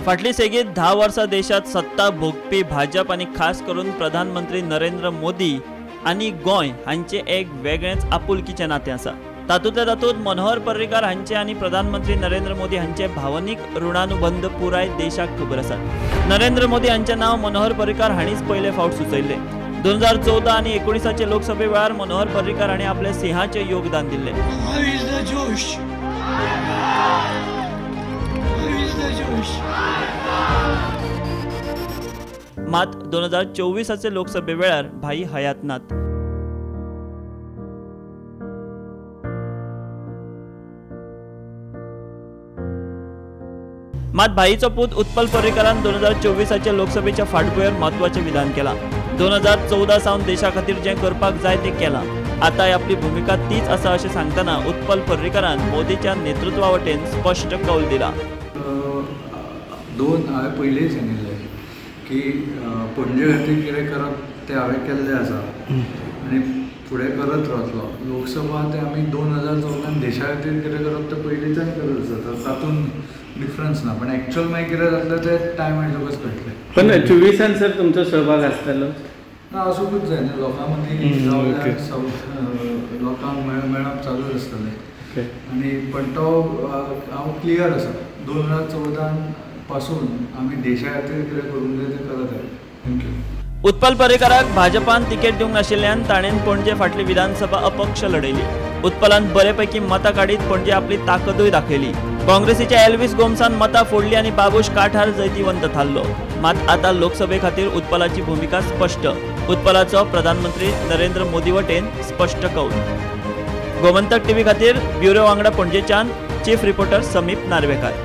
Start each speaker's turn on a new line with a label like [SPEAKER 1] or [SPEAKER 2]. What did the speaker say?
[SPEAKER 1] फाटली सेगीत 10 वर्सां देशांत सत्ता भोगपी भाजप आनी खास करून प्रधानमंत्री नरेंद्र मोदी आनी गोंय हांचे एक वेगळेंच आपुलकीचें नातें आसा। तातूंतल्या तातूंत मनोहर पर्रीकार हांचे आनी प्रधानमंत्री नरेंद्र मोदी हांचे भावनीक ऋणानुबंध पुराय देशाक खबर आसा। नरेंद्र मोदी हांचें नांव मनोहर पर्रीकार हांणीच पयले फावट सुचयल्लें। 2014 आनी 19 लोकसभे वेळार मनोहर पर्रीकार हांणी आपले सिंहाचें योगदान दिल्लें। मात 2024 लोकसभे वेळार भाई हयात नात। मात भाईचो पूत उत्पल पर्रीकारान 2024 लोकसभेच्या फाटभुंयेर म्हत्वाचें विधान केलां। 2014 सावन देशा खातीर जें करपाक जाय तें केलां, आतांय आपली भुमिका तीच आसा अशें सांगतना उत्पल पर्रीकारान मोदीच्या नेतृत्वा वटेन स्पश्ट कौल दिला।
[SPEAKER 2] दोन हांवें पयलींच सांगिल्लें की पणजे खातीर कितें करप तें हांवें केल्लें आसा आनी फुडें करत रावतलो। लोकसभा ते आमी 2014 देशा खातीर कितें करप तें पयलींच्यान करत आसा, तातूंत डिफरन्स ना, पण एक्चुअल मागीर कितें जातलें तें टायम येतकच कळटलें।
[SPEAKER 3] पण 24 सर तुमचो सहभाग आसतलो
[SPEAKER 2] ना? आसूंकूच जाय न्हू, लोकां मदीं रावल्यार लोकांक मेळप चालूच आसतलें। आनी पण तो हांव क्लियर आसा, 2014 पासून आमी देशा खातीर कितें करूंक जाय तें करत आयले। Thank you.
[SPEAKER 1] Utpal पर्रीकाराक भाजपान तिकेट दिवंक नाशिल्ल्यान ताणें पणजे फाटली विधानसभा अपक्ष लढयली। उत्पलान बरेपैकी मतां काडीत पणजे आपली ताकदूय दाखयली। काँग्रेसीच्या एल्विस गोम्सान मतां फोडली आनी बाबूश काठार जैतिवंत थारलो। मात आतां लोकसभे खातीर उत्पलाची भुमिका स्पश्ट। उत्पलाचो प्रधानमंत्री नरेंद्र मोदी वटेन स्पश्ट कौल। गोमंतक टीव्ही खातीर ब्युरो वांगडा पणजेच्यान चीफ रिपोर्टर समीप नार्वेकार।